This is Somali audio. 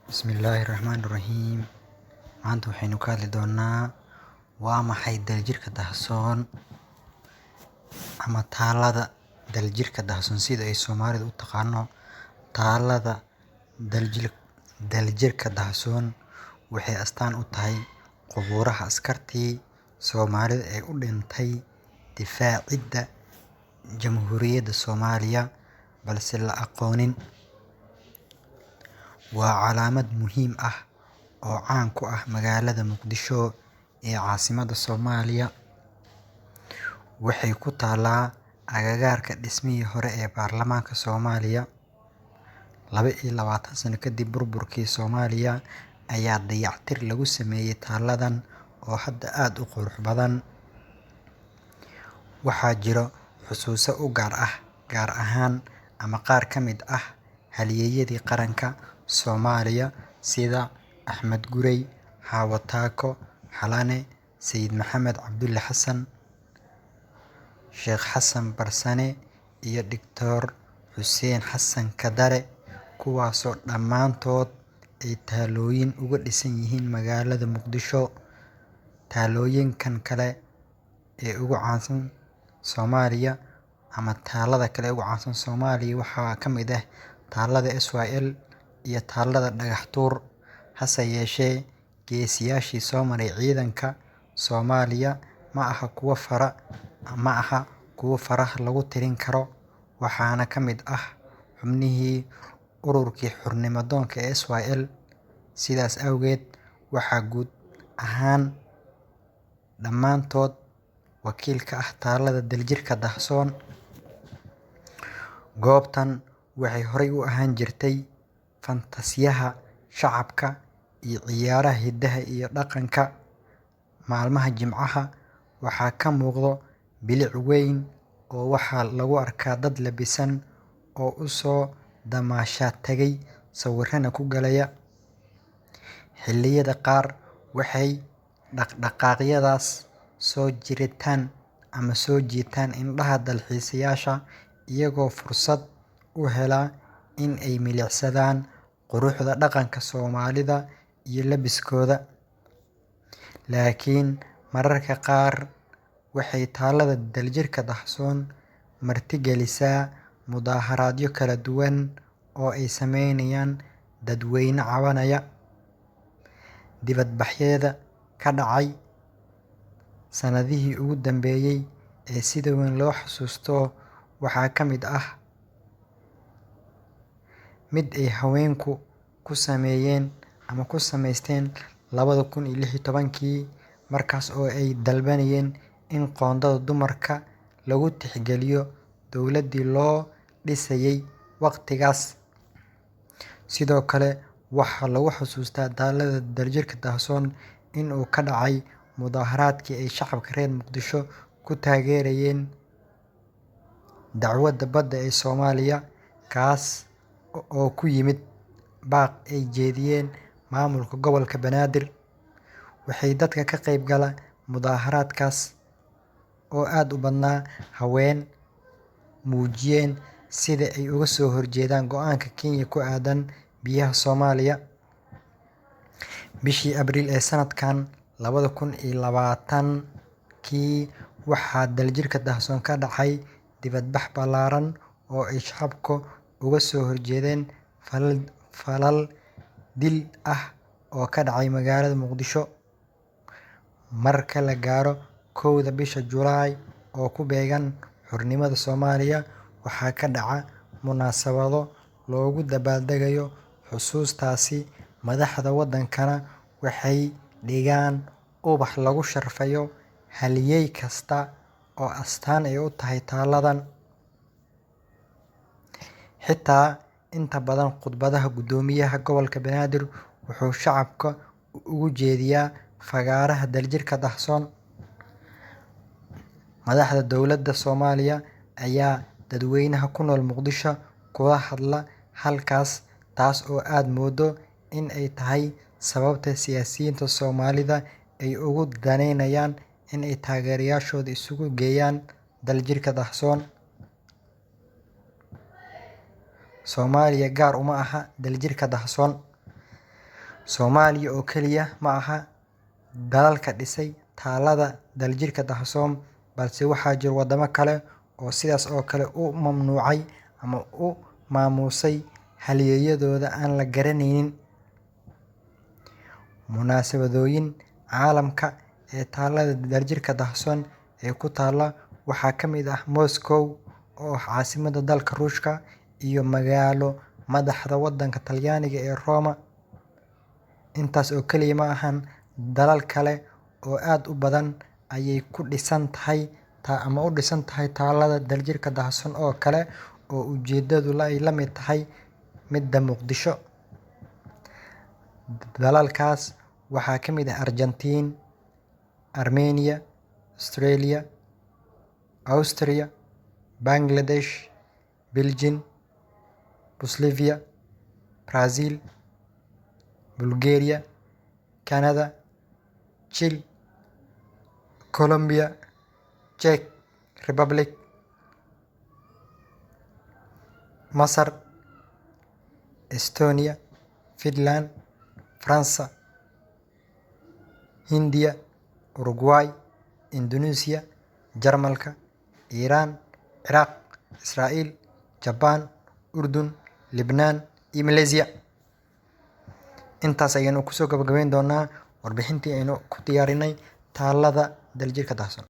Bismillaahi Raxmaani Raxiim. Maanta waxaynu ka hadli doonaa waa maxay daljirka dahsoon ama taalada daljirka dahsoon sida ay Soomaalidu u taqaano. Taalada daljirka dahsoon waxay astaan u tahay qubuuraha askartii Soomaalida ee u dhintay difaacidda Jamhuuriyadda Soomaaliya, balse la aqoonin. Waa calaamad muhiim ah oo caan ku ah magaalada Muqdisho ee caasimadda Soomaaliya. Waxay ku taallaa agagaarka dhismihii hore ee baarlamaanka Soomaaliya. 22 sano kadib burburkii Soomaaliya ayaa dayactir lagu sameeyay taaladan oo hadda aad u qurux badan. Waxaa jiro xusuuso u gaar ah gaar ahaan ama qaar ka mid ah halyeeyadii qaranka Soomaaliya sida Axmed Gurey, Xaawo Taako, Xalane, Sayid Maxamed Cabdulle Xasan, Sheekh Xasan Barsane iyo Doctor Xuseen Xasan Kadare, kuwaasoo dhammaantood ay taalooyin uga dhisan yihiin magaalada Muqdisho. Taalooyinkan kale ee ugu caansan Soomaaliya ama taalada kale ee ugu caansan Soomaaliya waxaa ka mid ah taalada SYL iyo taalada Dhagax Tuur. Hase yeeshee, geesiyaashii soo maray ciidanka Soomaaliya ma aha kuwo faraha lagu tirin karo, waxaana ka mid ah xubnihii ururkii xornimo-doonka ee SYL. Sidaas awgeed, waxaa guud ahaan dhammaantood wakiil ka ah taalada daljirka dahsoon. Goobtan waxay horay u ahaan jirtay fantasiyaha shacabka iyo ciyaaraha hidaha iyo dhaqanka. Maalmaha Jimcaha waxaa ka muuqdo bilic weyn oo waxaa lagu arkaa dad labisan oo u soo damaashaad tagay, sawirrana ku galaya. Xilliyada qaar waxay dhaqdhaqaaqyadaas soo jiritaan ama soo jiitaan indhaha dalxiisayaasha, iyagoo fursad u hela in ay milicsadaan quruxda dhaqanka Soomaalida iyo labiskooda. Laakiin mararka qaar waxay taalada daljirka dahsoon martigelisaa mudaharaadyo kala duwan oo ay sameynayaan dadweyne cabanaya. Dibadbaxyada ka dhacay sanadihii ugu dambeeyay ee sida weyn loo xasuusto waxaa ka mid ah mid ay haweenku ku sameeyeen ama ku sameysteen 2016kii, markaas oo ay dalbanayeen in qoondada dumarka lagu tixgeliyo dowladdii loo dhisayay waqtigaas. Sidoo kale waxaa lagu xasuustaa taalada daljirka dahsoon in uu ka dhacay mudaharaadkii ay shacabka reer Muqdisho ku taageerayeen dacwadda badda ee Soomaaliya, kaas oo ku yimid baaq ay jeediyeen maamulka gobolka Banaadir. Waxay dadka ka qayb gala mudaharaadkaas oo aad u badnaa haween muujiyeen sida ay uga soo horjeedaan go'aanka Kenya ku aadan biyaha Soomaaliya. Bishii Abriil ee sanadkan 2020kii waxaa daljirka dahsoon ka dhacay dibadbax ballaaran oo ay shacabku uga soo horjeedeen falal dil ah oo ka dhacay magaalada Muqdisho. Marka la gaaro 1da bisha Juulaay oo ku beegan xornimada Soomaaliya, waxaa ka dhaca munaasabado loogu dabaaldegayo xusuustaasi. Madaxda waddankana waxay dhigaan ubax lagu sharfayo halyeey kasta oo astaan ay u tahay taaladan. Xitaa inta badan khudbadaha guddoomiyaha gobolka Banaadir wuxuu shacabka ugu jeediyaa fagaaraha daljirka dahsoon. Madaxda dowladda Soomaaliya ayaa dadweynaha ku nool Muqdisho kula hadla halkaas, taas oo aad mooddo in ay tahay sababta siyaasiyiinta Soomaalida ay ugu daneynayaan in ay taageerayaashooda isugu geeyaan daljirka dahsoon. Soomaaliya gaar uma aha daljirka dahsoon. Soomaaliya oo keliya ma aha dalalka dhisay Taalada Daljirka Dahsoon, balse waxaa jira wadamo kale oo sidaas oo kale u mamnuucay ama u maamuusay halyeeyadooda aan la garanaynin. Munaasabadooyin caalamka ee Taalada Daljirka Dahsoon ee ku taalla waxaa ka mid ah Moscow oo ah caasimadda dalka Ruushka iyo magaalo madaxda waddanka Talyaaniga ee Roma. Intaas oo keliya ma ahan, dalal kale oo aad u badan ayay ku dhisan tahay ama u dhisan tahay Taalada Daljirka Dahsoon oo kale oo ujeedadu ay la mid tahay midda Muqdisho. Dalalkaas waxaa ka mid ah Argentine, Armenia, Australia, Austria, Bangladesh, Belgium, Bolivia, Brazil, Bulgaria, Canada, Chile, Colombia, Czech Republic, Masar, Estonia, Finland, Faransa, Hindiya, Uruguay, Indonesia, Jarmalka, Iiraan, Ciraaq, Israa'iil, Jaban, Urdun, Libnaan iyo Malaysia. Intaas ayaynu kusoo gabagabayn doonaa warbixintii aynu ku diyaarinay Taalada Daljirka Dahsoon.